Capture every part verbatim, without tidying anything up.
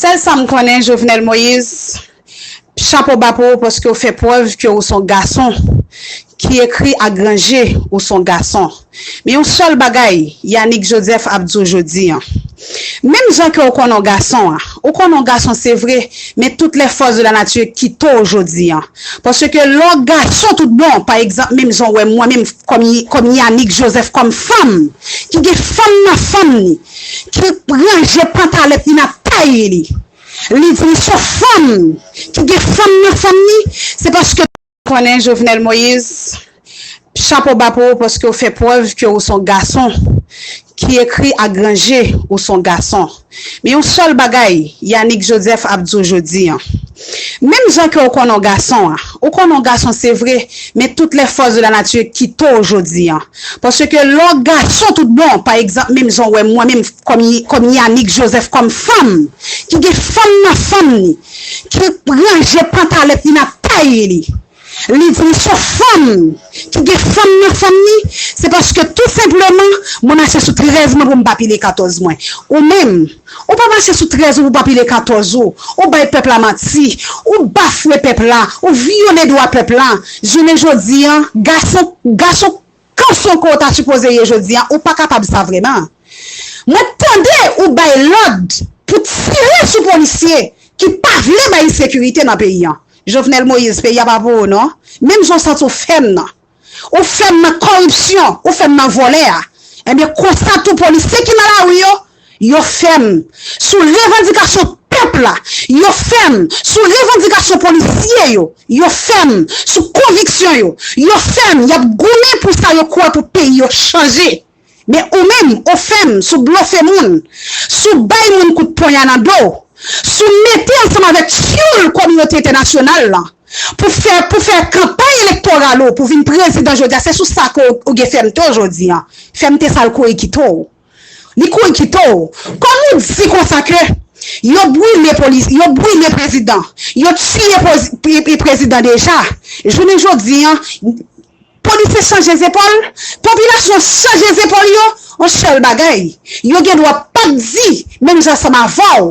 Sèl sa m konnen, Jovenel Moïse, chapo ba pou ou paske w fè prèv ke ou s on gason ki ekri ak ranje, ou s on gason. Men yon sèl bagay, Yanick Joseph ap di w jodi an. Menm jan ke w konnen w gason an, ou konnen w gason se vre, men toutes les forces de la nature kite w jodi an. Paske lè w gason tout bon, pa egzanp, menm jan w wè mwen menm kòm, kòm Yanick Joseph, kòm fanm, ki gen fanm nan fanm ni, ki ranje pantalèt li nan tay li, li di li s on fanm, ki gen fanm nan fanm ni, se paske konnen Jovenel Moïse, chapo ba pou ou paske w fè prèv ke ou s on gason ki ekri ak ranje, ou s on gason. Men yon sèl bagay, Yanick Joseph ap di w jodi an. Menm jan ke w konnen w gason an, ou konnen w gason se vre, men toutes les forces de la nature kite w jodi an. Paske lè w gason tout bon, pa egzanp, menm jan w wè mwen menm kòm, kòm Yanick Joseph, kòm fanm, ki gen fanm nan fanm ni, ki ranje pantalèt li nan tay li, li di li s on fanm, ki gen fanm nan fanm ni, se paske tou senpleman, mwen mache sou trèz mwen pou m pa pile katòz mwen. Ou menm, ou pa mache sou trèz ou pou w pa pile katòz ou. Ou bay pèp la manti. Ou bafwe pèp la. Ou vyole dwa pèp la. Jounen jodi an, gason, gason kanson ke w ta sipoze ye jodi an, ou pa kapab sa vrèman. Mwen tande ou bay lòd pou tire sou polisye ki pa vle bay sekirite nan peyi an. Jovenel Moïse, peyi a pa pou ou non. Menm jan w santi w fèm nan. Ou fèm nan kòripsyon, ou fèm nan vòlè a. Ebyen, konsa tou polisye ki nan lari yo, yo fèm. Sou revandikasyon pèp la, yo fèm. Sou revandikasyon polisye yo, yo fèm. Sou konviksyon yo, yo fèm. Y ap goumen pou sa yo kwè pou peyi yo chanje. Men ou menm, ou fèm sou blofe moun, sou bay moun kout ponya nan do, sou mete ansanm avèk tyoul kominote entènasyonal lan pou fè, pou fè kanpay elektoral ou pou vin prezidan jodi a, se sou sa ke w, ou gen fèmte jodi an. Fèmte sa l kouri kite w. Li kouri kite w. Kòm ou di konsa ke yo brile polis, yo brile prezidan, yo tiye poz-, pre-, pre-, prezidan deja, jounen jodi an, polisye chanje zepòl, popilasyon chanje zepòl yo, yon sèl bagay, yo gen dwa p ap di, menm jan ansanm avè w,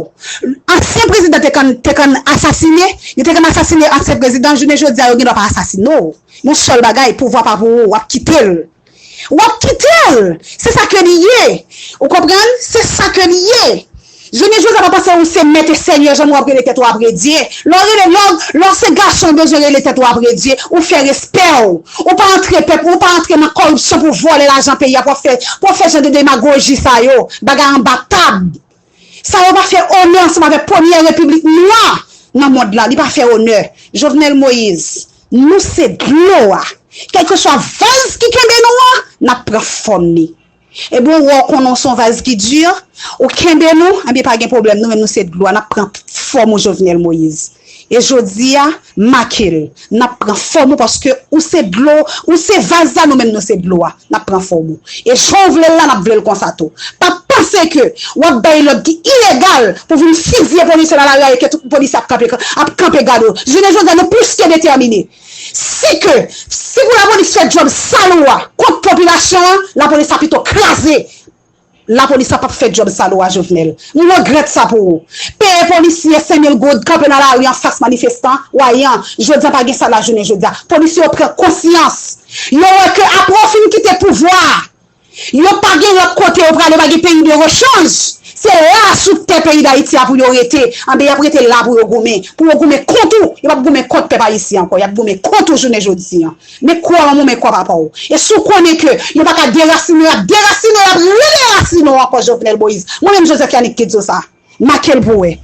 ansyen prezidan te konn, te konn asasine, yo te konn asasine ansyen prezidan, jounen jodi a, yo gen dwa pa asasine w. Yon sèl bagay, pouvwa pa pou ou, w ap kite l. W ap kite l! Se sa ke li ye! Ou konprann? Se sa ke li ye! Jounen jodi a pa panse ou se mèt e senyè, jan w ap rele tèt ou apre Dye. Lè w rele, lè w, lè w se gason, w bezwen rele tèt ou apre Dye. Ou fè respè w. Ou pa antre pèp, ou pa antre nan kòripsyon pou vòlè lajan peyi a, pou w fè, pou w fè jan de demagoji sa yo. Bagay anba tab. Sa yo pa fè onè ansanm avèk premyè repiblik nwa nan mond lan. Li pa fè onè. Jovenel Moïse, nou se dlo a. Kèlkeswa vaz ki kenbe nou an, n ap pran fòm ni. Ebyen, ou wè, ou konnen w se yon vaz ki di, ou kenbe nou, ebyen, pa gen pwoblèm, nou menm nou se dlo a, n ap pran fòm ou, Jovenel Moïse. E jodi a, make l, n ap pran fòm ou paske ou se dlo, ou se vaz la, nou menm nou se dlo a, n ap pran fòm ou. E jan w vle l la, n ap vle l konsa tou. Pa panse ke w ap bay lòd ki ilegal pou vin fizye polisye nan lari a e ke tout polisye ap kanpe, ap kanpe gade w. Jounen jodi a, nou plis ke detèmine. Si ke, si pou lapolis fè djòb sal ou a kont popilasyon an, lapolis ap pito kraze. Lapolis ap ap fè djòb sal ou a, Jovenel. M regrèt sa pou ou. Peye polisye senk mil goud, kanpe nan lari anfas manifestan, wayan, jodi a pa gen sa lajounen jodi a. Polisye yo pran konsyans. Yo wè ke apre w fin kite pouvwa a, yo pa gen lòt kote yo prale, yo pa gen peyi de rechanj. Se la sou tè peyi Dayiti a pou yo rete. Anben, y ap rete la pou yo goumen. Pou yo goumen kont ou. Yo p ap goumen kont pèp ayisyen ankò. Y ap goumen kont ou jounen jodi an. Men kwa manman w, men kwa papa w. E si w konnen ke yo pa ka derasine w, y ap derasine w, y ap rederasine w ankò, Jovenel Moïse. Mwen menm, Joseph Yanick ki di w sa. Make l pou w wè.